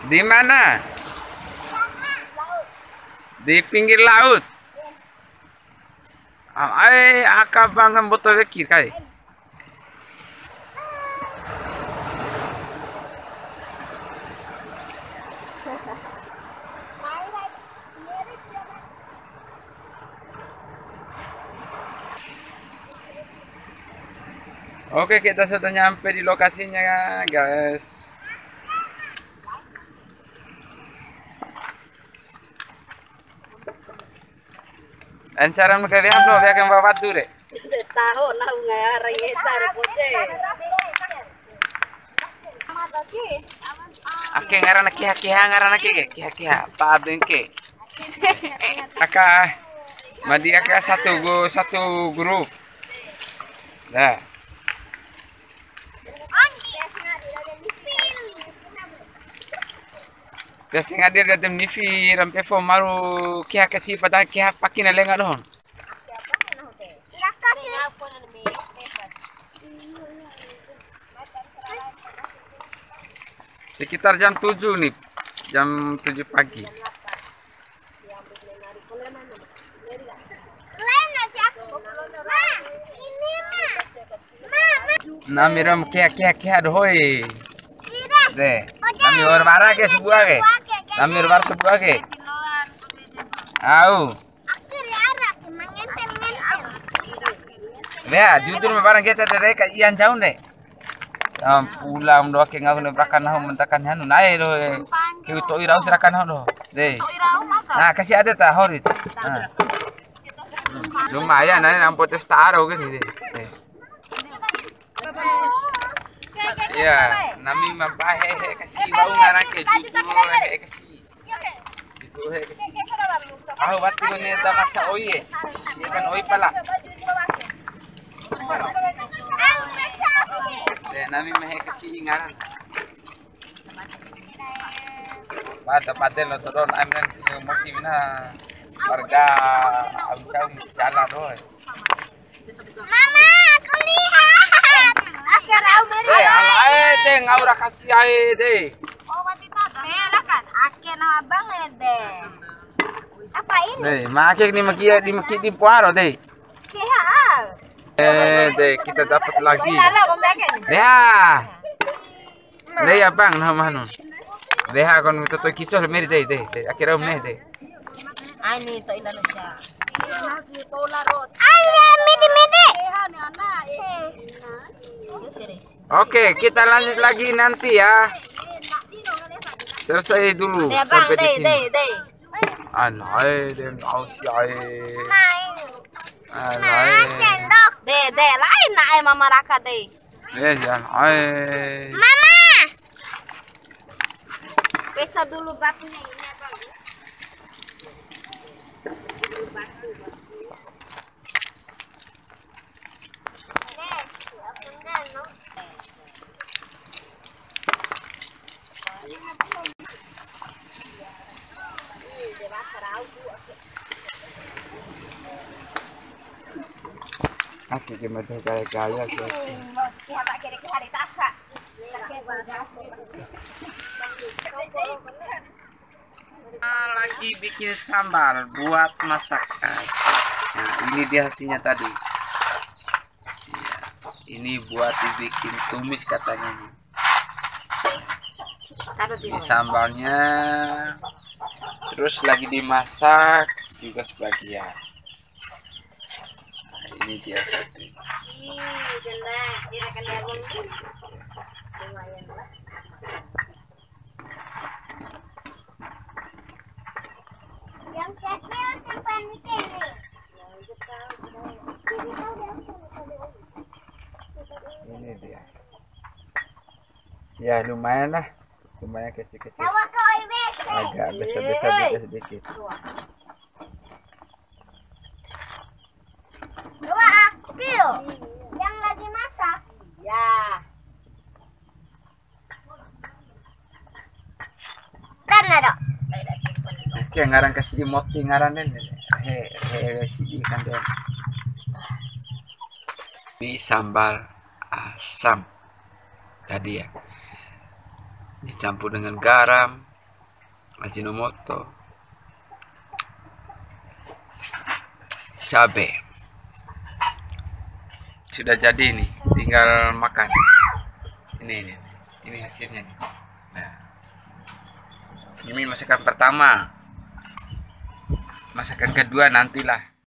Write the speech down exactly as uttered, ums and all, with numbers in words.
Di mana? Di pinggir laut. Ai, aka bang mboto weki kai. Oke, kita sudah nyampe di lokasinya, guys. Encaran ke weha bro, weha ke mbak batu re. Taho nahu ngara yesa re poce. Ake ngarana keha-keha, ngarana ke, keha-keha. Pa abdeng ke. Aka, madi aka satu gu-, satu grup. Nah. Biasa ngadi ada dem nifi, rampe fo maru keha kasi, padahal keha paki na lenga dohon. Sekitar jam tujuh nih, jam tujuh pagi. Nami ram keha, keha, keha dohoi. De, nami wara wara ke sabua ke. Nami wara wara sabua ke. Au. Wea, jujur ma barang kita de, de, ka ian jaun de. Am, pulang doa ke ngaku ne berakan nahu mentakan hanu nai do. Ke uto irau serakan nahu do. De. Nah, kasi ada ta horit. Nah. Lumayan nai nampo tes taro ke ni de. De. Iya, nami mampa hehe kasi, bau ngarang ke jujur hehe kasi. Jujur hehe kasi. Au wati kone ta maca oi e. Iya kan oi pala. De, nami mehe kasi ngarang. Pada pada lo todon aim nan motif na warga au kau jalan oi. Mama, aku lihat. Ake na au meri. Eh, ala e de, ngau ra kasi ae de. Oh, wati papa. Ake na abang e de. Apa ini? Nih, make ni maki di maki di puaro de. Kehal. Eh, de, kita dapat lagi. Oi, lala, kombe ake. Ya. Weha abang, nah, manu. Weha kon mito to'i kiso meri de, de, de. Akhirnya meh de. Ani to ila naja. Ai, midi, midi. Oke, kita lanjut lagi nanti ya. Selesai dulu sampai di sini. Anai de, au si ai. Anai. De, de, lain na ai mama raka de. Eh, jangan. Ai. Mama. Pesa dulu batunya ini, Abang. Dulu batu, batu. Aku ke mata kaya-kaya, aku. Ah, lagi bikin sambal buat masak. Nah, ini dia hasilnya tadi. Iya, ini buat dibikin tumis katanya nih. Ini sambalnya. Terus lagi dimasak juga sebagian. Nah, ini dia satu. Ih, senang. Kira kan dia bang. Lumayan lah. Yang kecil simpan di sini. Ini dia. Ya, lumayan lah. Lumayan kecil-kecil. Tawa ke O I B C. Agak besar-besar juga sedikit. Dua kilo. Yang lagi masak. Ya. Kan ada. Oke, ngarang kasi moti ngaran den. He, he, si ikan den. Di sambal asam. tadi ya. Dicampur dengan garam, Ajinomoto, cabe. Sudah jadi ini, tinggal makan. Ini, ini, ini hasilnya nih. Nah, ini masakan pertama. Masakan kedua nantilah.